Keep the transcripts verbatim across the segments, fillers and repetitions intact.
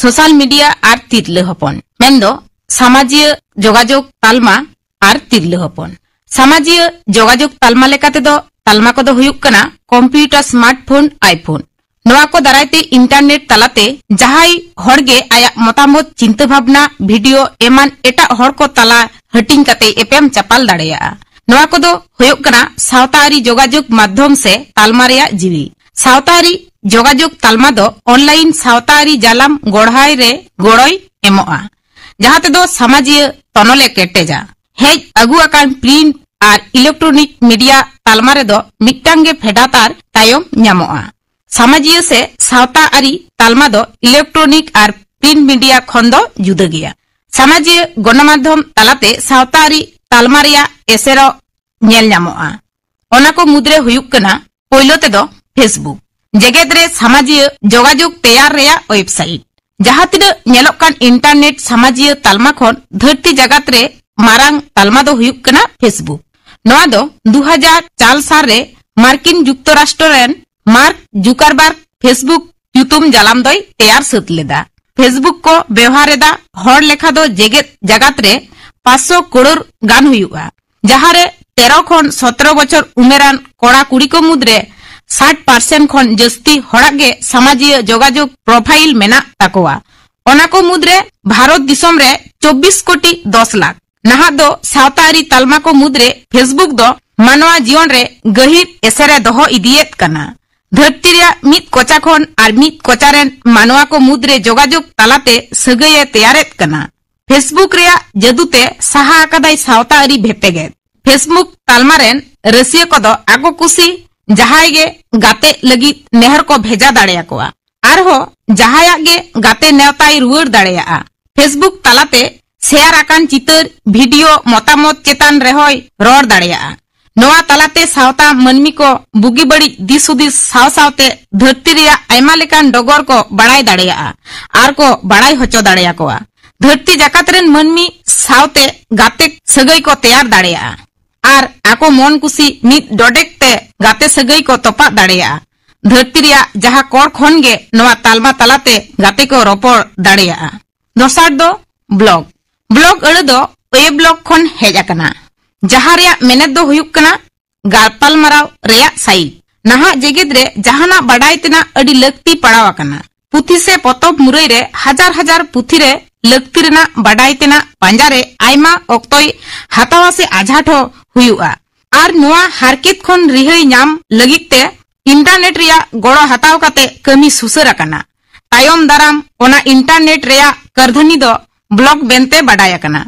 Social media ᱟᱨ ᱛᱤᱨᱞᱟᱹ ᱦᱚᱯᱚᱱ, ᱢᱮᱱᱫᱚ ᱥᱟᱢᱟᱡᱤᱭᱟᱹ ᱡᱳᱜᱟᱡᱳᱜᱽ ᱛᱟᱞᱢᱟ ᱟᱨ ᱛᱤᱨᱞᱟᱹ ᱦᱚᱯᱚᱱ᱾ ᱥᱟᱢᱟᱡᱤᱭᱟᱹ ᱡᱳᱜᱟᱡᱳᱜᱽ ᱛᱟᱞᱢᱟ ᱞᱮᱠᱟᱛᱮᱫᱚ ᱛᱟᱞᱢᱟ ᱠᱚᱫᱚ ᱦᱩᱭᱩᱜ ᱠᱟᱱᱟ ᱠᱚᱢᱯᱤᱭᱩᱴᱟᱨ, ᱥᱢᱟᱨᱴᱯᱷᱳᱱ, ᱟᱭᱯᱷᱳᱱ᱾ ᱱᱚᱣᱟ ᱠᱚ ᱫᱟᱨᱟᱭ ᱛᱮ ᱤᱱᱴᱟᱨᱱᱮᱴ ᱛᱟᱞᱟᱛᱮ ᱡᱟᱦᱟᱸᱭ ᱦᱚᱲ ᱜᱮ ᱟᱭᱟᱜ ᱢᱚᱛᱟᱢᱚᱛ, ᱪᱤᱱᱛᱟᱹ ᱵᱷᱟᱵᱽᱱᱟ, ᱵᱷᱤᱰᱤᱭᱳ ᱮᱢᱟᱱ ᱮᱴᱟᱜ ᱦᱚᱲ ᱠᱚ ᱛᱟᱞᱟ ᱦᱟᱹᱴᱤᱧ ᱠᱟᱛᱮ ᱮᱯᱮᱢ ᱪᱟᱯᱟᱞ ᱫᱟᱲᱮᱭᱟᱜᱼᱟ᱾ ᱱᱚᱣᱟ ᱠᱚᱫᱚ ᱦᱩᱭᱩᱜ ᱠᱟᱱᱟ ᱥᱟᱶᱛᱟ ᱟᱹᱨᱤ ᱡᱳᱜᱟᱡᱳᱜᱽ ᱢᱟᱫᱽᱫᱷᱚᱢ ᱥᱮ ᱛᱟᱞᱢᱟ ᱨᱮᱭᱟᱜ ᱡᱤᱣᱤ᱾ ᱥᱟᱶᱛᱟ ᱟᱹᱨᱤ ᱡᱳᱜᱟᱡᱳᱜᱽ ᱛᱟᱞᱢᱟ ᱫᱚ ᱚᱱᱞᱟᱭᱤᱱ ᱥᱟᱶᱛᱟ ᱟᱹᱨᱤ ᱡᱟᱞᱟᱢ ᱜᱚᱲᱦᱟᱭ ᱨᱮ ᱜᱚᱲᱚᱭ ᱮᱢᱚᱜᱼᱟ, ᱡᱟᱦᱟᱸ ᱛᱮᱫᱚ ᱥᱟᱢᱟᱡᱤᱭᱟᱹ ᱛᱚᱱᱚᱞᱮ ᱠᱮᱴᱮᱡᱟ᱾ ᱦᱮᱡ ᱟᱹᱜᱩ ᱟᱠᱟᱱ ᱯᱨᱤᱱᱴ ᱟᱨ ᱤᱞᱮᱠᱴᱨᱚᱱᱤᱠ ᱢᱤᱰᱤᱭᱟ ᱛᱟᱞᱢᱟ ᱨᱮᱫᱚ ᱢᱤᱫᱴᱟᱝ ᱜᱮ ᱯᱷᱮᱰᱟᱛ ᱟᱨ ᱛᱟᱭᱚᱢ ᱧᱟᱢᱚᱜᱼᱟ᱾ ᱥᱟᱢᱟᱡᱤᱭᱟᱹ ᱥᱮ ᱥᱟᱶᱛᱟ ᱟᱹᱨᱤ ᱛᱟᱞᱢᱟ ᱫᱚ ᱤᱞᱮᱠᱴᱨᱚᱱᱤᱠ ᱟᱨ ᱯᱨᱤᱱᱴ ᱢᱤᱰᱤᱭᱟ ᱠᱷᱚᱱ ᱫᱚ ᱡᱩᱫᱟᱹ ᱜᱮᱭᱟ᱾ ᱥᱟᱢᱟᱡᱤᱭᱟᱹ ᱜᱚᱱᱚᱢᱟᱫᱽᱫᱷᱚᱢ ᱛᱟᱞᱟᱛᱮ ᱥᱟᱶᱛᱟ ᱟᱹᱨᱤ ᱛᱟᱞᱢᱟ ᱨᱮᱭᱟᱜ ᱮᱥᱮᱨᱚᱜ ᱧᱮᱞ ᱧᱟᱢᱚᱜᱼᱟ᱾ ᱚᱱᱟ ᱠᱚ ᱢᱩᱫᱽᱨᱮ ᱦᱩᱭᱩᱜ ᱠᱟᱱᱟ, ᱯᱳᱭᱞᱳ ᱛᱮᱫᱚ Facebook, ᱡᱮᱜᱮᱛ ᱨᱮ ᱥᱟᱢᱟᱡᱤᱭᱟᱹ ᱡᱳᱜᱟᱡᱳᱜᱽ ᱛᱮᱭᱟᱨ ᱨᱮᱭᱟᱜ ᱣᱮᱵᱥᱟᱭᱤᱴ, ᱡᱟᱦᱟᱸ ᱛᱤᱱᱟᱹᱜ ᱧᱮᱞᱚᱜ ᱠᱟᱱ ᱤᱱᱴᱟᱨᱱᱮᱴ ᱥᱟᱢᱟᱡᱤᱭᱟᱹ ᱛᱟᱞᱢᱟ ᱠᱷᱚᱱ ᱫᱷᱟᱹᱨᱛᱤ ᱡᱟᱠᱟᱛ ᱨᱮ ᱢᱟᱨᱟᱝ ᱛᱟᱞᱢᱟ ᱫᱚ ᱦᱩᱭᱩᱜ ᱠᱟᱱᱟ Facebook᱾ ᱱᱚᱣᱟ ᱫᱚ ᱫᱩ ᱦᱟᱡᱟᱨ ᱪᱟᱨ ᱥᱟᱞ ᱨᱮ ᱢᱟᱨᱠᱤᱱ ᱡᱩᱠᱛᱚᱨᱟᱥᱴᱨᱚ ᱨᱮᱱ ᱢᱟᱨᱠ ᱡᱩᱠᱟᱨᱵᱟᱨᱜ Facebook ᱧᱩᱛᱩᱢ ᱡᱟᱞᱟᱢ ᱫᱚᱭ ᱛᱮᱭᱟᱨ ᱥᱟᱹᱛ ᱞᱮᱫᱟ᱾ Facebook ᱠᱚ ᱵᱮᱣᱦᱟᱨ ᱮᱫᱟ ᱦᱚᱲ ᱞᱮᱠᱷᱟ ᱫᱚ ᱡᱮᱜᱮᱛ ᱡᱟᱠᱟᱛ ᱨᱮ ᱯᱟᱸᱪᱥᱚ ᱠᱳᱲᱳᱨ ᱜᱟᱱ ᱦᱩᱭᱩᱜᱼᱟ, ᱡᱟᱦᱟᱸ ᱨᱮ ᱛᱮᱨᱚ ᱠᱷᱚᱱ ᱥᱚᱛᱨᱚ ᱵᱚᱪᱷᱚᱨ ᱩᱢᱮᱨᱟᱱ ᱠᱚᱲᱟ ᱠᱩᱲᱤ ᱠᱚ ᱢᱩᱫᱽᱨᱮ ᱥᱟᱴ ᱯᱟᱨᱥᱮᱱᱴ ᱠᱷᱚᱱ ᱡᱟᱹᱥᱛᱤ ᱦᱚᱲᱟᱜ ᱜᱮ ᱥᱟᱢᱟᱡᱤᱭᱟᱹ ᱡᱳᱜᱟᱡᱳᱜᱽ ᱯᱨᱚᱯᱷᱟᱭᱤᱞ ᱢᱮᱱᱟᱜ ᱛᱟᱠᱚᱣᱟ᱾ ᱚᱱᱟ ᱠᱚ ᱢᱩᱫᱽᱨᱮ ᱵᱷᱟᱨᱚᱛ ᱫᱤᱥᱚᱢ ᱨᱮ ᱪᱚᱵᱵᱤᱥ ᱠᱳᱴᱤ ᱫᱚᱥ ᱞᱟᱠᱷ᱾ ᱱᱟᱦᱟᱜ ᱫᱚ ᱥᱟᱶᱛᱟ ᱟᱹᱨᱤ ᱛᱟᱞᱢᱟ ᱠᱚ ᱢᱩᱫᱽᱨᱮ Facebook ᱫᱚ ᱢᱟᱱᱣᱟ ᱡᱤᱭᱚᱱ ᱨᱮ ᱜᱟᱹᱦᱤᱨ ᱮᱥᱮᱨ ᱮ ᱫᱚᱦᱚ ᱤᱫᱤᱭᱮᱫ ᱠᱟᱱᱟ᱾ ᱫᱷᱟᱹᱨᱛᱤ ᱨᱮᱭᱟᱜ ᱢᱤᱫ ᱠᱚᱪᱟ ᱠᱷᱚᱱ ᱟᱨ ᱢᱤᱫ ᱠᱚᱪᱟ ᱨᱮᱱ ᱢᱟᱱᱣᱟ ᱠᱚ ᱢᱩᱫᱽᱨᱮ ᱡᱳᱜᱟᱡᱳᱜᱽ ᱛᱟᱞᱟᱛᱮ ᱥᱟᱹᱜᱟᱹᱭ ᱮ ᱛᱮᱭᱟᱨᱮᱫ ᱠᱟᱱᱟ᱾ Facebook ᱨᱮᱭᱟᱜ ᱡᱟᱹᱫᱩ ᱛᱮ ᱥᱟᱦᱟ ᱟᱠᱟᱫᱟᱭ ᱥᱟᱶᱛᱟ ᱟᱹᱨᱤ ᱵᱷᱮᱯᱮᱜᱮᱫ᱾ Facebook ᱛᱟᱞᱢᱟ ᱨᱮᱱ ᱨᱟᱹᱥᱤᱭᱟᱹ ᱠᱚᱫᱚ ᱟᱠᱚ ᱠᱩᱥᱤ ᱡᱟᱦᱟᱸᱭ ᱜᱮ ᱜᱟᱛᱮᱜ ᱞᱟᱹᱜᱤᱫ ᱱᱮᱦᱚᱨ ᱠᱚ ᱵᱷᱮᱡᱟ ᱫᱟᱲᱮᱭᱟᱠᱚᱣᱟ᱾ ᱟᱨᱦᱚᱸ ᱡᱟᱦᱟᱸᱭᱟᱜ ᱜᱮ ᱜᱟᱛᱮ ᱱᱮᱣᱛᱟᱭ ᱨᱩᱣᱟᱹᱲ ᱫᱟᱲᱮᱭᱟᱜᱼᱟ᱾ Facebook ᱛᱟᱞᱟᱛᱮ ᱥᱮᱭᱟᱨ ᱟᱠᱟᱱ ᱪᱤᱛᱟᱹᱨ, ᱵᱷᱤᱰᱤᱭᱳ, ᱢᱚᱛᱟᱢᱚᱛ ᱪᱮᱛᱟᱱ ᱨᱮᱦᱚᱸᱭ ᱨᱚᱲ ᱫᱟᱲᱮᱭᱟᱜᱼᱟ᱾ ᱱᱚᱣᱟ ᱛᱟᱞᱟᱛᱮ ᱥᱟᱶᱛᱟ ᱢᱟᱹᱱᱢᱤ ᱠᱚ ᱵᱩᱜᱤ ᱵᱟᱹᱲᱤᱡ ᱫᱤᱥ ᱦᱩᱫᱤᱥ ᱥᱟᱶ ᱥᱟᱶᱛᱮ ᱫᱷᱟᱹᱨᱛᱤ ᱨᱮᱭᱟᱜ ᱟᱭᱢᱟ ᱞᱮᱠᱟᱱ ᱰᱚᱜᱚᱨ ᱠᱚ ᱵᱟᱲᱟᱭ ᱫᱟᱲᱮᱭᱟᱜᱼᱟ ᱟᱨ ᱠᱚ ᱵᱟᱲᱟᱭ ᱦᱚᱪᱚ ᱫᱟᱲᱮᱭᱟᱠᱚᱣᱟ᱾ ᱫᱷᱟᱹᱨᱛᱤ ᱡᱟᱠᱟᱛ ᱨᱮᱱ ᱢᱟᱹᱱᱢᱤ ᱥᱟᱶᱛᱮ ᱜᱟᱛᱮ ᱥᱟᱹᱜᱟᱹᱭ ᱠᱚ ᱛᱮᱭᱟᱨ ᱫᱟᱲᱮᱭᱟᱜᱼᱟ ᱟᱨ ᱟᱠᱚ ᱢᱚᱱ ᱠᱩᱥᱤ ᱢᱤᱫ ᱰᱚᱰᱮᱠ ᱛᱮ ᱜᱟᱛᱮ ᱥᱟᱹᱜᱟᱹᱭ ᱠᱚ ᱛᱚᱯᱟᱜ ᱫᱟᱲᱮᱭᱟᱜᱼᱟ᱾ ᱫᱷᱟᱹᱨᱛᱤ ᱨᱮᱭᱟᱜ ᱡᱟᱦᱟᱸ ᱠᱚᱬ ᱠᱷᱚᱱ ᱜᱮ ᱱᱚᱣᱟ ᱛᱟᱞᱢᱟ ᱛᱟᱞᱟᱛᱮ ᱜᱟᱛᱮ ᱠᱚ ᱨᱚᱯᱚᱲ ᱫᱟᱲᱮᱭᱟᱜᱼᱟ᱾ ᱫᱚᱥᱟᱨ ᱫᱚ ᱵᱞᱚᱜ᱾ ᱵᱞᱚᱜ ᱟᱹᱲᱟᱹ ᱫᱚ ᱣᱮᱵᱞᱚᱜ ᱠᱷᱚᱱ ᱦᱮᱡ ᱟᱠᱟᱱᱟ, ᱡᱟᱦᱟᱸ ᱨᱮᱭᱟᱜ ᱢᱮᱱᱮᱛ ᱫᱚ ᱦᱩᱭᱩᱜ ᱠᱟᱱᱟ ᱜᱟᱯᱟᱞᱢᱟᱨᱟᱣ ᱨᱮᱭᱟᱜ ᱥᱟᱭᱤᱴ᱾ ᱱᱟᱦᱟᱜ ᱡᱮᱜᱮᱫ ᱨᱮ ᱡᱟᱦᱟᱱᱟᱜ ᱵᱟᱰᱟᱭ ᱛᱮᱱᱟᱜ ᱟᱹᱰᱤ ᱞᱟᱹᱠᱛᱤ ᱯᱟᱲᱟᱣ ᱟᱠᱟᱱᱟ᱾ ᱯᱩᱛᱷᱤ ᱥᱮ ᱯᱚᱛᱚᱵ ᱢᱩᱨᱟᱹᱭ ᱨᱮ ᱦᱟᱡᱟᱨ ᱦᱟᱡᱟᱨ ᱯᱩᱛᱷᱤ ᱨᱮ ᱞᱟᱹᱠᱛᱤ ᱨᱮᱱᱟᱜ ᱵᱟᱰᱟᱭ ᱛᱮᱱᱟᱜ ᱯᱟᱸᱡᱟ ᱨᱮ ᱟᱭᱢᱟ ᱚᱠᱛᱚᱭ ᱦᱟᱛᱟᱣᱟ ᱥᱮ ᱟᱡᱷᱟᱴ ᱦᱚᱸ ᱦᱩᱭᱩᱜᱼᱟ᱾ ᱟᱨ ᱱᱚᱣᱟ ᱦᱟᱨᱠᱮᱛ ᱠᱷᱚᱱ ᱨᱤᱦᱟᱹᱭ ᱧᱟᱢ ᱞᱟᱹᱜᱤᱫ ᱛᱮ ᱤᱱᱴᱟᱨᱱᱮᱴ ᱨᱮᱭᱟᱜ ᱜᱚᱲᱚ ᱦᱟᱛᱟᱣ ᱠᱟᱛᱮ ᱠᱟᱹᱢᱤ ᱥᱩᱥᱟᱹᱨ ᱟᱠᱟᱱᱟ᱾ ᱛᱟᱭᱚᱢ ᱫᱟᱨᱟᱢ ᱚᱱᱟ ᱤᱱᱴᱟᱨᱱᱮᱴ ᱨᱮᱭᱟᱜ ᱠᱟᱹᱨᱫᱷᱟᱹᱱᱤ ᱫᱚ ᱵᱞᱚᱜ ᱢᱮᱱᱛᱮ ᱵᱟᱰᱟᱭ ᱟᱠᱟᱱᱟ᱾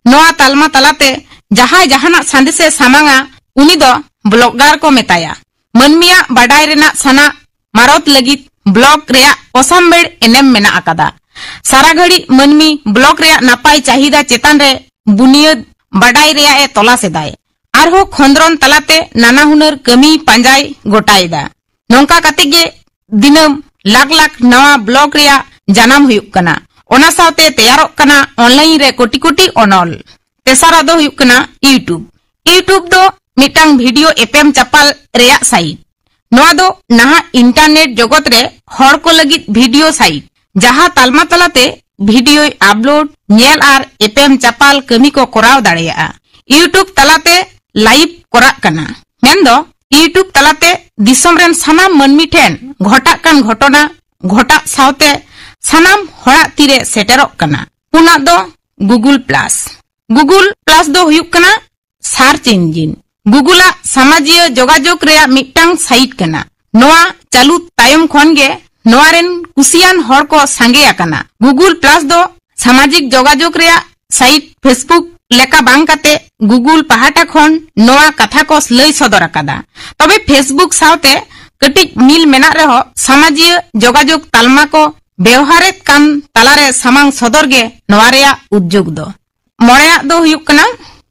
ᱱᱚᱣᱟ ᱛᱟᱞᱢᱟ ᱛᱟᱞᱟᱛᱮ ᱡᱟᱦᱟᱸᱭ ᱡᱟᱦᱟᱱᱟᱜ ᱥᱟᱸᱫᱮᱥᱮ ᱥᱟᱢᱟᱝᱟ, ᱩᱱᱤ ᱫᱚ ᱵᱞᱚᱜᱟᱨ ᱠᱚ ᱢᱮᱛᱟᱭᱟ᱾ ᱢᱟᱹᱱᱢᱤᱭᱟᱜ ᱵᱟᱰᱟᱭ ᱨᱮᱱᱟᱜ ᱥᱟᱱᱟ ᱢᱟᱨᱚᱛ ᱞᱟᱹᱜᱤᱫ ᱵᱞᱚᱜ ᱨᱮᱭᱟᱜ ᱚᱥᱟᱢᱵᱷᱮᱲ ᱮᱱᱮᱢ ᱢᱮᱱᱟᱜ ᱟᱠᱟᱫᱟ᱾ ᱥᱟᱨᱟ ᱜᱷᱟᱹᱲᱤᱡ ᱢᱟᱹᱱᱢᱤ ᱵᱞᱚᱜ ᱨᱮᱭᱟᱜ ᱱᱟᱯᱟᱭ ᱪᱟᱦᱤᱫᱟ ᱪᱮᱛᱟᱱ ᱨᱮ ᱵᱩᱱᱤᱭᱟᱹᱫ ᱵᱟᱰᱟᱭ ᱨᱮᱭᱟᱜ ᱮ ᱛᱚᱞᱟᱥ ᱮᱫᱟᱭ᱾ ᱟᱨᱦᱚᱸ ᱠᱷᱚᱸᱫᱽᱨᱚᱱ ᱛᱟᱞᱟᱛᱮ ᱱᱟᱱᱟ ᱦᱩᱱᱟᱹᱨ ᱠᱟᱹᱢᱤᱭ ᱯᱟᱸᱡᱟᱭ ᱜᱚᱴᱟᱭᱮᱫᱟ᱾ ᱱᱚᱝᱠᱟ ᱠᱟᱛᱮ ᱜᱮ ᱫᱤᱱᱟᱹᱢ ᱞᱟᱠᱷ ᱞᱟᱠᱷ ᱱᱟᱣᱟ ᱵᱞᱚᱜ ᱨᱮᱭᱟᱜ ᱡᱟᱱᱟᱢ ᱦᱩᱭᱩᱜ ᱠᱟᱱᱟ᱾ ᱚᱱᱟ ᱥᱟᱶᱛᱮ ᱛᱮᱭᱟᱨᱚᱜ ᱠᱟᱱᱟ ᱚᱱᱞᱟᱭᱤᱱ ᱨᱮ ᱠᱳᱴᱤ ᱠᱳᱴᱤ ᱚᱱᱚᱞ᱾ ᱛᱮᱥᱟᱨᱟᱜ ᱫᱚ ᱦᱩᱭᱩᱜ ᱠᱟᱱᱟ YouTube᱾ YouTube ᱫᱚ ᱢᱤᱫᱴᱟᱝ ᱵᱷᱤᱰᱤᱭᱳ ᱮᱯᱮᱢ ᱪᱟᱯᱟᱞ ᱨᱮᱭᱟᱜ ᱥᱟᱭᱤᱴ᱾ ᱱᱚᱣᱟ ᱫᱚ ᱱᱟᱦᱟᱜ ᱤᱱᱴᱟᱨᱱᱮᱴ ᱡᱚᱜᱚᱛ ᱨᱮ ᱦᱚᱲ ᱠᱚ ᱞᱟᱹᱜᱤᱫ ᱵᱷᱤᱰᱤᱭᱳ ᱥᱟᱭᱤᱴ, ᱡᱟᱦᱟᱸ ᱛᱟᱞᱢᱟ ᱛᱟᱞᱟᱛᱮ ᱵᱷᱤᱰᱤᱭᱳᱭ ᱟᱯᱞᱳᱰ, ᱧᱮᱞ ᱟᱨ ᱮᱯᱮᱢ ᱪᱟᱯᱟᱞ ᱠᱟᱹᱢᱤ ᱠᱚ ᱠᱚᱨᱟᱣ ᱫᱟᱲᱮᱭᱟᱜᱼᱟ᱾ YouTube ᱛᱟᱞᱟᱛᱮ ᱞᱟᱭᱤᱵᱷ ᱠᱚᱨᱟᱜ ᱠᱟᱱᱟ, ᱢᱮᱱᱫᱚ YouTube ᱛᱟᱞᱟᱛᱮ ᱫᱤᱥᱚᱢ ᱨᱮᱱ ᱥᱟᱱᱟᱢ ᱢᱟᱹᱱᱢᱤ ᱴᱷᱮᱱ ᱜᱷᱚᱴᱟᱜ ᱠᱟᱱ ᱜᱷᱚᱴᱚᱱᱟ ᱜᱷᱚᱴᱟᱜ ᱥᱟᱶᱛᱮ ᱥᱟᱱᱟᱢ ᱦᱚᱲᱟᱜ ᱛᱤᱨᱮ ᱥᱮᱴᱮᱨᱚᱜ ᱠᱟᱱᱟ᱾ ᱯᱩᱱᱟᱜ ᱫᱚ Google Plus᱾ Google Plus ᱫᱚ ᱦᱩᱭᱩᱜ ᱠᱟᱱᱟ ᱥᱟᱨᱪ ᱤᱧᱡᱤᱱ᱾ Google ᱟᱜ ᱥᱟᱢᱟᱡᱤᱭᱟᱹ ᱡᱳᱜᱟᱡᱳᱜ ᱨᱮᱭᱟᱜ ᱢᱤᱫᱴᱟᱝ ᱥᱟᱭᱤᱴ ᱠᱟᱱᱟ᱾ ᱱᱚᱣᱟ ᱪᱟᱹᱞᱩ ᱛᱟᱭᱚᱢ ᱠᱷᱚᱱ ᱜᱮ ᱱᱚᱣᱟ ᱨᱮᱱ ᱠᱩᱥᱤᱭᱟᱱ ᱦᱚᱲ ᱠᱚ ᱥᱟᱸᱜᱮ ᱟᱠᱟᱱᱟ᱾ Google Plus ᱫᱚ ᱥᱟᱢᱟᱡᱤᱠ ᱡᱳᱜᱟᱡᱳᱜ ᱨᱮᱭᱟᱜ ᱥᱟᱭᱤᱴ Facebook ᱞᱮᱠᱟ ᱵᱟᱝ ᱠᱟᱛᱮ Google ᱯᱟᱦᱴᱟ ᱠᱷᱚᱱ ᱱᱚᱣᱟ ᱠᱟᱛᱷᱟ ᱠᱚ ᱞᱟᱹᱭ ᱥᱚᱫᱚᱨ ᱟᱠᱟᱫᱟ᱾ ᱛᱚᱵᱮ Facebook ᱥᱟᱶᱛᱮ ᱠᱟᱹᱴᱤᱡ ᱢᱤᱞ ᱢᱮᱱᱟᱜ ᱨᱮᱦᱚᱸ, ᱥᱟᱢᱟᱡᱤᱭᱟᱹ ᱡᱳᱜᱟᱡᱳᱜ ᱛᱟᱞᱢᱟ ᱠᱚ ᱵᱮᱣᱦᱟᱨᱮᱫ ᱠᱟᱱ ᱛᱟᱞᱟᱨᱮ ᱥᱟᱢᱟᱝ ᱥᱚᱫᱚᱨ ᱜᱮ ᱱᱚᱣᱟ ᱨᱮᱭᱟᱜ ᱩᱫᱽᱡᱳᱜᱽ ᱫᱚ᱾ ᱢᱚᱬᱮᱭᱟᱜ ᱫᱚ ᱦᱩᱭᱩᱜ ᱠᱟᱱᱟ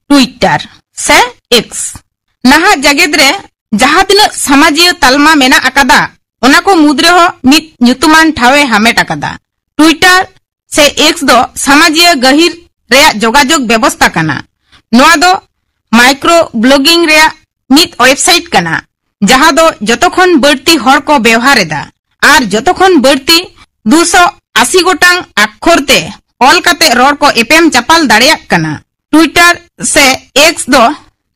Twitter ᱥᱮ X᱾ ᱱᱟᱦᱟᱜ ᱡᱮᱜᱮᱫ ᱨᱮ ᱡᱟᱦᱟᱸ ᱛᱤᱱᱟᱹᱜ ᱥᱟᱢᱟᱡᱤᱭᱟᱹ ᱛᱟᱞᱢᱟ ᱢᱮᱱᱟᱜ ᱟᱠᱟᱫᱟ, ᱚᱱᱟ ᱠᱚ ᱢᱩᱫᱽ ᱨᱮᱦᱚᱸ ᱢᱤᱫ ᱧᱩᱛᱩᱢᱟᱱ ᱴᱷᱟᱶ ᱮ ᱦᱟᱢᱮᱴ ᱟᱠᱟᱫᱟ᱾ Twitter ᱥᱮ X ᱫᱚ ᱥᱟᱢᱟᱡᱤᱭᱟᱹ ᱜᱟᱹᱦᱤᱨ ᱨᱮᱭᱟᱜ ᱡᱳᱜᱟᱡᱳᱜ ᱵᱮᱵᱚᱥᱛᱟ ᱠᱟᱱᱟ᱾ ᱱᱚᱣᱟ ᱫᱚ ᱢᱟᱭᱠᱨᱳ ᱵᱞᱚᱜᱤᱝ ᱨᱮᱭᱟᱜ ᱢᱤᱫ ᱣᱮᱵᱥᱟᱭᱤᱴ ᱠᱟᱱᱟ᱾ ᱡᱟᱦᱟᱸ ᱫᱚ ᱡᱚᱛᱚ ᱠᱷᱚᱱ ᱵᱟᱹᱲᱛᱤ ᱦᱚᱲ ᱠᱚ ᱵᱮᱣᱦᱟᱨ ᱮᱫᱟ ᱟᱨ ᱡᱚᱛᱚ ᱠᱷᱚᱱ ᱵᱟᱹᱲᱛᱤ ᱫᱩᱥᱚ ᱟᱥᱤ ᱜᱚᱴᱟᱝ ᱟᱠᱷᱚᱨ ᱛᱮ ᱚᱞ ᱠᱟᱛᱮ ᱨᱚᱲ ᱠᱚ ᱮᱯᱮᱢ ᱪᱟᱯᱟᱞ ᱫᱟᱲᱮᱭᱟᱜ ᱠᱟᱱᱟ᱾ ᱴᱩᱭᱴᱟᱨ ᱥᱮ ᱮᱠᱥ ᱫᱚ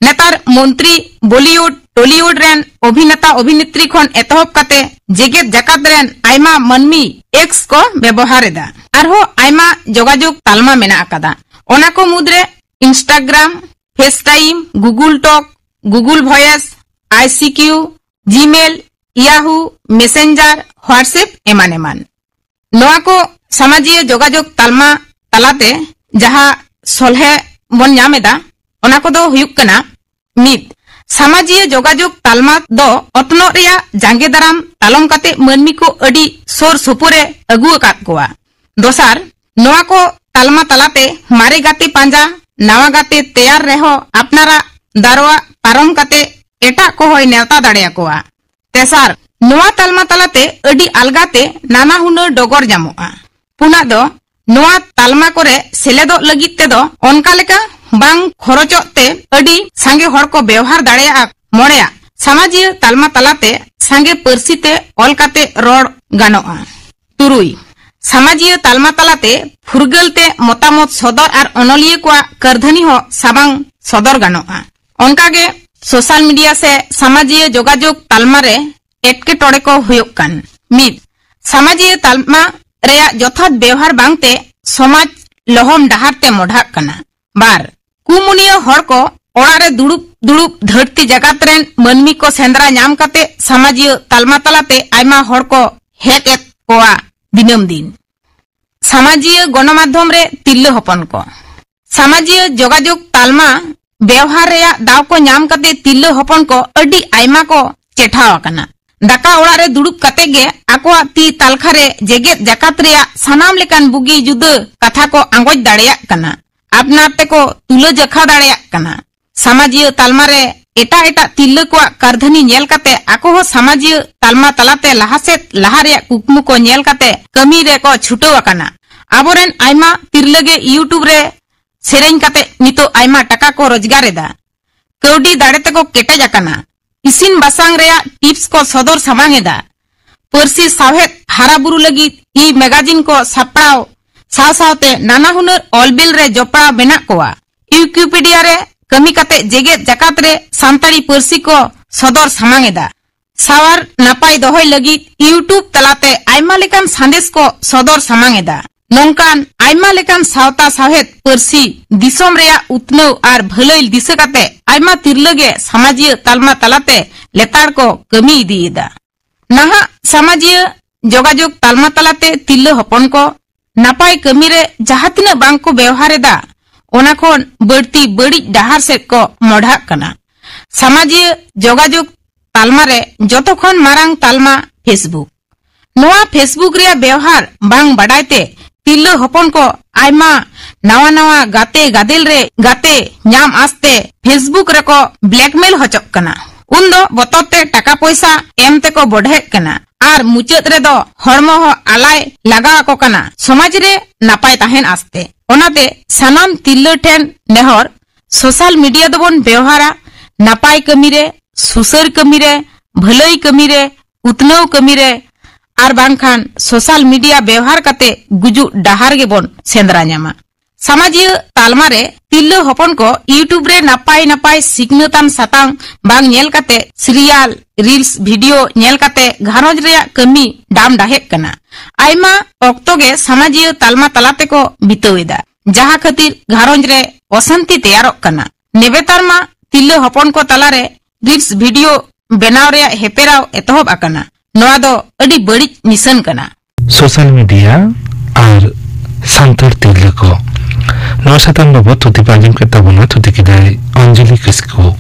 ᱱᱮᱛᱟᱨ ᱢᱚᱱᱛᱨᱤ, ᱵᱚᱞᱤᱣᱩᱰ, ᱴᱚᱞᱤᱣᱩᱰ ᱨᱮᱱ ᱚᱵᱷᱤᱱᱮᱛᱟ ᱚᱵᱷᱤᱱᱮᱛᱨᱤ ᱠᱷᱚᱱ ᱮᱛᱚᱦᱚᱵ ᱠᱟᱛᱮ ᱡᱮᱜᱮᱛ ᱡᱟᱠᱟᱛ ᱨᱮᱱ ᱟᱭᱢᱟ ᱢᱟᱹᱱᱢᱤ ᱮᱠᱥ ᱠᱚ ᱵᱮᱵᱚᱦᱟᱨ ᱮᱫᱟ᱾ ᱟᱨᱦᱚᱸ ᱟᱭᱢᱟ ᱡᱳᱜᱟᱡᱳᱜ ᱛᱟᱞᱢᱟ ᱢᱮᱱᱟᱜ ᱟᱠᱟᱫᱟ᱾ ᱚᱱᱟ ᱠᱚ ᱢᱩᱫᱽᱨᱮ Instagram, FaceTime, Google Talk, Google Voice, ICQ, Gmail, Yahoo, Messenger, WhatsApp ᱮᱢᱟᱱ ᱮᱢᱟᱱ᱾ ᱱᱚᱣᱟ ᱠᱚ ᱥᱟᱢᱟᱡᱤᱭᱟᱹ ᱡᱳᱜᱟᱡᱳᱜ ᱛᱟᱞᱢᱟ ᱛᱟᱞᱟᱛᱮ ᱡᱟᱦᱟᱸ ᱥᱚᱞᱦᱮ ᱵᱚᱱ ᱧᱟᱢ ᱮᱫᱟ, ᱚᱱᱟ ᱠᱚᱫᱚ ᱦᱩᱭᱩᱜ ᱠᱟᱱᱟ, ᱢᱤᱫ, ᱥᱟᱢᱟᱡᱤᱭᱟᱹ ᱡᱳᱜᱟᱡᱳᱜ ᱛᱟᱞᱢᱟ ᱫᱚ ᱚᱛᱱᱚᱜ ᱨᱮᱭᱟᱜ ᱡᱟᱸᱜᱮ ᱫᱟᱨᱟᱢ ᱛᱟᱞᱚᱢ ᱠᱟᱛᱮ ᱢᱟᱹᱱᱢᱤ ᱠᱚ ᱟᱹᱰᱤ ᱥᱳᱨ ᱥᱳᱯᱳᱨ ᱮ ᱟᱹᱜᱩ ᱟᱠᱟᱫ ᱠᱚᱣᱟ᱾ ᱫᱚᱥᱟᱨ, ᱱᱚᱣᱟ ᱠᱚ ᱛᱟᱞᱢᱟ ᱛᱟᱞᱟᱛᱮ ᱢᱟᱨᱮ ᱜᱟᱛᱮ ᱯᱟᱸᱡᱟ, ᱱᱟᱣᱟ ᱜᱟᱛᱮ ᱛᱮᱭᱟᱨ ᱨᱮᱦᱚᱸ ᱟᱯᱱᱟᱨᱟᱜ ᱫᱟᱨᱣᱟ ᱯᱟᱨᱚᱢ ᱠᱟᱛᱮ ᱮᱴᱟᱜ ᱠᱚᱦᱚᱸᱭ ᱱᱮᱣᱛᱟ ᱫᱟᱲᱮᱭᱟᱠᱚᱣᱟ᱾ ᱛᱮᱥᱟᱨ, ᱱᱚᱣᱟ ᱛᱟᱞᱢᱟ ᱛᱟᱞᱟᱛᱮ ᱟᱹᱰᱤ ᱟᱞᱜᱟᱛᱮ ᱱᱟᱱᱟ ᱦᱩᱱᱟᱹᱨ ᱰᱚᱜᱚᱨ ᱧᱟᱢᱚᱜᱼᱟ᱾ ᱯᱩᱱᱟᱜ ᱫᱚ, ᱱᱚᱣᱟ ᱛᱟᱞᱢᱟ ᱠᱚᱨᱮ ᱥᱮᱞᱮᱫᱚᱜ ᱞᱟᱹᱜᱤᱫ ᱛᱮᱫᱚ ᱚᱱᱠᱟ ᱞᱮᱠᱟ ᱵᱟᱝ ᱠᱷᱚᱨᱚᱪᱚᱜ ᱛᱮ ᱟᱹᱰᱤ ᱥᱟᱸᱜᱮ ᱦᱚᱲ ᱠᱚ ᱵᱮᱣᱦᱟᱨ ᱫᱟᱲᱮᱭᱟᱜᱼᱟ᱾ ᱢᱚᱬᱮᱭᱟᱜ, ᱥᱟᱢᱟᱡᱤᱭᱟᱹ ᱛᱟᱞᱢᱟ ᱛᱟᱞᱟᱛᱮ ᱥᱟᱸᱜᱮ ᱯᱟᱹᱨᱥᱤ ᱛᱮ ᱚᱞ ᱠᱟᱛᱮ ᱨᱚᱲ ᱜᱟᱱᱚᱜᱼᱟ᱾ ᱛᱩᱨᱩᱭ, ᱥᱟᱢᱟᱡᱤᱭᱟᱹ ᱛᱟᱞᱢᱟ ᱛᱟᱞᱟᱛᱮ ᱯᱷᱩᱨᱜᱟᱹᱞ ᱛᱮ ᱢᱚᱛᱟᱢᱚᱛ ᱥᱚᱫᱚᱨ ᱟᱨ ᱚᱱᱚᱞᱤᱭᱟᱹ ᱠᱚᱣᱟᱜ ᱠᱟᱹᱨᱫᱷᱟᱹᱱᱤ ᱦᱚᱸ ᱥᱟᱢᱟᱝ ᱥᱚᱫᱚᱨ ᱜᱟᱱᱚᱜᱼᱟ᱾ ᱚᱱᱠᱟᱜᱮ ᱥᱳᱥᱟᱞ ᱢᱤᱰᱤᱭᱟ ᱥᱮ ᱥᱟᱢᱟᱡᱤᱭᱟᱹ ᱡᱳᱜᱟᱡᱳᱜ ᱛᱟᱞᱢᱟ ᱨᱮ ᱮᱴᱠᱮᱴᱚᱬᱮ ᱠᱚ ᱦᱩᱭᱩᱜ ᱠᱟᱱ᱾ ᱢᱤᱫ, ᱥᱟᱢᱟᱡᱤᱭᱟᱹ ᱛᱟᱞᱢᱟ ᱨᱮᱭᱟᱜ ᱡᱚᱛᱷᱟᱛ ᱵᱮᱣᱦᱟᱨ ᱵᱟᱝᱛᱮ ᱥᱚᱢᱟᱡᱽ ᱞᱚᱦᱚᱢ ᱰᱟᱦᱟᱨ ᱛᱮ ᱢᱚᱰᱷᱟᱜ ᱠᱟᱱᱟ᱾ ᱵᱟᱨ, ᱠᱩᱢᱩᱱᱤᱭᱟᱹ ᱦᱚᱲ ᱠᱚ ᱚᱲᱟᱜ ᱨᱮ ᱫᱩᱲᱩᱵ ᱫᱩᱲᱩᱵ ᱫᱷᱟᱹᱨᱛᱤ ᱡᱟᱠᱟᱛ ᱨᱮᱱ ᱢᱟᱹᱱᱢᱤ ᱠᱚ ᱥᱮᱸᱫᱽᱨᱟ ᱧᱟᱢ ᱠᱟᱛᱮ ᱥᱟᱢᱟᱡᱤᱭᱟᱹ ᱛᱟᱞᱢᱟ ᱛᱟᱞᱟᱛᱮ ᱟᱭᱢᱟ ᱦᱚᱲ ᱠᱚ ᱦᱮᱡ ᱮᱫ ᱠᱚᱣᱟ ᱫᱤᱱᱟᱹᱢ ᱫᱤᱱ᱾ ᱥᱟᱢᱟᱡᱤᱭᱟᱹ ᱜᱚᱱᱚᱢᱟᱫᱽᱫᱷᱚᱢ ᱨᱮ ᱛᱤᱨᱞᱟᱹ ᱦᱚᱯᱚᱱ ᱠᱚ᱾ ᱥᱟᱢᱟᱡᱤᱭᱟᱹ ᱡᱳᱜᱟᱡᱳᱜ ᱛᱟᱞᱢᱟ ᱵᱮᱣᱦᱟᱨ ᱨᱮᱭᱟᱜ ᱫᱟᱣ ᱠᱚ ᱧᱟᱢ ᱠᱟᱛᱮ ᱛᱤᱨᱞᱟᱹ ᱦᱚᱯᱚᱱ ᱠᱚ ᱟᱹᱰᱤ ᱟᱭᱢᱟ ᱠᱚ ᱪᱮᱴᱷᱟᱣ ᱟᱠᱟᱱᱟ᱾ ᱫᱟᱠᱟ ᱚᱲᱟᱜ ᱨᱮ ᱫᱩᱲᱩᱵ ᱠᱟᱛᱮ ᱜᱮ ᱟᱠᱚᱣᱟᱜ ᱛᱤ ᱛᱟᱞᱠᱷᱟ ᱨᱮ ᱡᱮᱜᱮᱛ ᱡᱟᱠᱟᱛ ᱨᱮᱭᱟᱜ ᱥᱟᱱᱟᱢ ᱞᱮᱠᱟᱱ ᱵᱩᱜᱤ ᱡᱩᱫᱟᱹ ᱠᱟᱛᱷᱟ ᱠᱚ ᱟᱸᱜᱚᱪ ᱫᱟᱲᱮᱭᱟᱜ ᱠᱟᱱᱟ, ᱟᱯᱱᱟᱨ ᱛᱮᱠᱚ ᱛᱩᱞᱟᱹ ᱡᱚᱠᱷᱟ ᱫᱟᱲᱮᱭᱟᱜ ᱠᱟᱱᱟ᱾ ᱥᱟᱢᱟᱡᱤᱭᱟᱹ ᱛᱟᱞᱢᱟ ᱨᱮ ᱮᱴᱟᱜ ᱮᱴᱟᱜ ᱛᱤᱨᱞᱟᱹ ᱠᱚᱣᱟᱜ ᱠᱟᱹᱨᱫᱷᱟᱹᱱᱤ ᱧᱮᱞ ᱠᱟᱛᱮ ᱟᱠᱚ ᱦᱚᱸ ᱥᱟᱢᱟᱡᱤᱭᱟᱹ ᱛᱟᱞᱢᱟ ᱛᱟᱞᱟᱛᱮ ᱞᱟᱦᱟ ᱥᱮᱫ ᱞᱟᱦᱟ ᱨᱮᱭᱟᱜ ᱠᱩᱠᱢᱩ ᱠᱚ ᱧᱮᱞ ᱠᱟᱛᱮ ᱠᱟᱹᱢᱤ ᱨᱮᱠᱚ ᱪᱷᱩᱴᱟᱹᱣ ᱟᱠᱟᱱᱟ᱾ ᱟᱵᱚᱨᱮᱱ ᱟᱭᱢᱟ ᱛᱤᱨᱞᱟᱹ ᱜᱮ YouTube ᱨᱮ ᱥᱮᱨᱮᱧ ᱠᱟᱛᱮ ᱱᱤᱛᱚᱜ ᱟᱭᱢᱟ ᱴᱟᱠᱟ ᱠᱚ ᱨᱳᱡᱽᱜᱟᱨ ᱮᱫᱟ᱾ ᱠᱟᱹᱣᱰᱤ ᱫᱟᱲᱮ ᱛᱮᱠᱚ ᱠᱮᱴᱮᱡ ᱟᱠᱟᱱᱟ᱾ ᱤᱥᱤᱱ ᱵᱟᱥᱟᱝ ᱨᱮᱭᱟᱜ ᱴᱤᱯᱥ ᱠᱚ ᱥᱚᱫᱚᱨ ᱥᱟᱢᱟᱝ ᱮᱫᱟ᱾ ᱯᱟᱹᱨᱥᱤ ᱥᱟᱶᱦᱮᱫ ᱦᱟᱨᱟ ᱵᱩᱨᱩ ᱞᱟᱹᱜᱤᱫ ᱤ ᱢᱮᱜᱟᱡᱤᱱ ᱠᱚ ᱥᱟᱯᱲᱟᱣ ᱥᱟᱶ ᱥᱟᱶᱛᱮ ᱱᱟᱱᱟ ᱦᱩᱱᱟᱹᱨ ᱚᱞ ᱵᱤᱞ ᱨᱮ ᱡᱚᱯᱲᱟᱣ ᱢᱮᱱᱟᱜ ᱠᱚᱣᱟ᱾ ᱣᱤᱠᱤᱯᱤᱰᱤᱭᱟ ᱨᱮ ᱠᱟᱹᱢᱤ ᱠᱟᱛᱮ ᱡᱮᱜᱮᱛ ᱡᱟᱠᱟᱛ ᱨᱮ ᱥᱟᱱᱛᱟᱲᱤ ᱯᱟᱹᱨᱥᱤ ᱠᱚ ᱥᱚᱫᱚᱨ ᱥᱟᱢᱟᱝ ᱮᱫᱟ᱾ ᱥᱟᱶᱟᱨ ᱱᱟᱯᱟᱭ ᱫᱚᱦᱚᱭ ᱞᱟᱹᱜᱤᱫ YouTube ᱛᱟᱞᱟᱛᱮ ᱟᱭᱢᱟ ᱞᱮᱠᱟᱱ ᱥᱟᱸᱫᱮᱥ ᱠᱚ ᱥᱚᱫᱚᱨ ᱥᱟᱢᱟᱝ ᱮᱫᱟ᱾ ᱱᱚᱝᱠᱟᱱ ᱟᱭᱢᱟ ᱞᱮᱠᱟᱱ ᱥᱟᱶᱛᱟ ᱥᱟᱶᱦᱮᱫ, ᱯᱟᱹᱨᱥᱤ, ᱫᱤᱥᱚᱢ ᱨᱮᱭᱟᱜ ᱩᱛᱱᱟᱹᱣ ᱟᱨ ᱵᱷᱟᱹᱞᱟᱹᱭ ᱫᱤᱥᱟᱹ ᱠᱟᱛᱮ ᱟᱭᱢᱟ ᱛᱤᱨᱞᱟᱹ ᱜᱮ ᱥᱟᱢᱟᱡᱤᱭᱟᱹ ᱛᱟᱞᱢᱟ ᱛᱟᱞᱟᱛᱮ ᱞᱮᱛᱟᱲ ᱠᱚ ᱠᱟᱹᱢᱤ ᱤᱫᱤᱭᱮᱫᱟ᱾ ᱱᱟᱦᱟᱜ ᱥᱟᱢᱟᱡᱤᱭᱟᱹ ᱡᱳᱜᱟᱡᱳᱜᱽ ᱛᱟᱞᱢᱟ ᱛᱟᱞᱟᱛᱮ ᱛᱤᱨᱞᱟᱹ ᱦᱚᱯᱚᱱ ᱠᱚ ᱱᱟᱯᱟᱭ ᱠᱟᱹᱢᱤ ᱨᱮ ᱡᱟᱦᱟᱸ ᱛᱤᱱᱟᱹᱜ ᱵᱟᱝ ᱠᱚ ᱵᱮᱣᱦᱟᱨ ᱮᱫᱟ, ᱚᱱᱟ ᱠᱷᱚᱱ ᱵᱟᱹᱲᱛᱤ ᱵᱟᱹᱲᱤᱡ ᱰᱟᱦᱟᱨ ᱥᱮᱫ ᱠᱚ ᱢᱚᱰᱷᱟᱜ ᱠᱟᱱᱟ᱾ ᱥᱟᱢᱟᱡᱤᱭᱟᱹ ᱡᱳᱜᱟᱡᱳᱜᱽ ᱛᱟᱞᱢᱟ ᱨᱮ ᱡᱚᱛᱚ ᱠᱷᱚᱱ ᱢᱟᱨᱟᱝ ᱛᱟᱞᱢᱟ Facebook᱾ ᱱᱚᱣᱟ Facebook ᱨᱮᱭᱟᱜ ᱵᱮᱣᱦᱟᱨ ᱵᱟᱝ ᱵᱟᱰᱟᱭ ᱛᱮ ᱛᱤᱨᱞᱟᱹ ᱦᱚᱯᱚᱱ ᱠᱚ ᱟᱭᱢᱟ ᱱᱟᱣᱟ ᱱᱟᱣᱟ ᱜᱟᱛᱮ ᱜᱟᱫᱮᱞ ᱨᱮ ᱜᱟᱛᱮ ᱧᱟᱢ ᱟᱥᱛᱮ Facebook ᱨᱮᱠᱚ blackmail ᱦᱚᱪᱚᱜ ᱠᱟᱱᱟ᱾ ᱩᱱᱫᱚ ᱵᱚᱛᱚᱨ ᱛᱮ ᱴᱟᱠᱟ ᱯᱚᱭᱥᱟ ᱮᱢ ᱛᱮᱠᱚ ᱵᱚᱰᱷᱮᱜ ᱠᱟᱱᱟ ᱟᱨ ᱢᱩᱪᱟᱹᱫ ᱨᱮᱫᱚ ᱦᱚᱲᱢᱚ ᱦᱚᱸ ᱟᱞᱟᱭ ᱞᱟᱜᱟᱣ ᱟᱠᱚ ᱠᱟᱱᱟ ᱥᱚᱢᱟᱡᱽ ᱨᱮ ᱱᱟᱯᱟᱭ ᱛᱟᱦᱮᱱ ᱟᱥᱛᱮ᱾ ᱚᱱᱟᱛᱮ ᱥᱟᱱᱟᱢ ᱛᱤᱨᱞᱟᱹ ᱴᱷᱮᱱ ᱱᱮᱦᱚᱨ, social media ᱫᱚᱵᱚᱱ ᱵᱮᱣᱦᱟᱨᱟ ᱱᱟᱯᱟᱭ ᱠᱟᱹᱢᱤ ᱨᱮ, ᱥᱩᱥᱟᱹᱨ ᱠᱟᱹᱢᱤ ᱨᱮ, ᱵᱷᱟᱹᱞᱟᱹᱭ ᱠᱟᱹᱢᱤ ᱨᱮ, ᱩᱛᱱᱟᱹᱣ ᱠᱟᱹᱢᱤ ᱨᱮ, ᱟᱨ ᱵᱟᱝᱠᱷᱟᱱ social media ᱵᱮᱣᱦᱟᱨ ᱠᱟᱛᱮ ᱜᱩᱡᱩᱜ ᱰᱟᱦᱟᱨ ᱜᱮᱵᱚᱱ ᱥᱮᱸᱫᱽᱨᱟ ᱧᱟᱢᱟ᱾ ᱥᱟᱢᱟᱡᱤᱭᱟᱹ ᱛᱟᱞᱢᱟ ᱨᱮ ᱛᱤᱨᱞᱟᱹ ᱦᱚᱯᱚᱱ ᱠᱚ YouTube ᱨᱮ ᱱᱟᱯᱟᱭ ᱱᱟᱯᱟᱭ ᱥᱤᱠᱷᱱᱟᱹᱛᱟᱱ ᱥᱟᱛᱟᱢ ᱵᱟᱝ ᱧᱮᱞ ᱠᱟᱛᱮ serial, reels video ᱧᱮᱞ ᱠᱟᱛᱮ ᱜᱷᱟᱨᱚᱸᱡᱽ ᱨᱮᱭᱟᱜ ᱠᱟᱹᱢᱤ ᱰᱟᱢ ᱰᱟᱦᱮᱜ ᱠᱟᱱᱟ᱾ ᱟᱭᱢᱟ ᱚᱠᱛᱚ ᱜᱮ ᱥᱟᱢᱟᱡᱤᱭᱟᱹ ᱛᱟᱞᱢᱟ ᱛᱟᱞᱟ ᱛᱮᱠᱚ ᱵᱤᱛᱟᱹᱣ ᱮᱫᱟ, ᱡᱟᱦᱟᱸ ᱠᱷᱟᱹᱛᱤᱨ ᱜᱷᱟᱨᱚᱸᱡᱽ ᱨᱮ ᱚᱥᱟᱱᱛᱤ ᱛᱮᱭᱟᱨᱚᱜ ᱠᱟᱱᱟ᱾ ᱱᱮᱵᱮᱛᱟᱨ ᱢᱟ ᱛᱤᱨᱞᱟᱹ ᱦᱚᱯᱚᱱ ᱠᱚ ᱛᱟᱞᱟᱨᱮ reels video ᱵᱮᱱᱟᱣ ᱨᱮᱭᱟᱜ ᱦᱮᱯᱮᱨᱟᱣ ᱮᱛᱚᱦᱚᱵ ᱟᱠᱟᱱᱟ᱾ ᱱᱚᱣᱟ ᱫᱚ ᱟᱹᱰᱤ ᱵᱟᱹᱲᱤᱡ ᱱᱤᱥᱟᱹᱱ ᱠᱟᱱᱟ᱾ ᱥᱳᱥᱟᱞ ᱢᱤᱰᱤᱭᱟ ᱟᱨ ᱥᱟᱱᱛᱟᱲ ᱛᱤᱨᱞᱟᱹ ᱠᱚ᱾ ᱱᱚᱣᱟ ᱥᱟᱛᱟᱢ ᱵᱟᱵᱚᱫ ᱛᱷᱩᱛᱤ ᱯᱮ ᱟᱸᱡᱚᱢ ᱠᱮᱫ ᱛᱟᱵᱚᱱᱟ, ᱛᱷᱩᱛᱤ ᱠᱮᱫᱟᱭ ᱚᱧᱡᱚᱞᱤ ᱠᱤᱥᱠᱩ᱾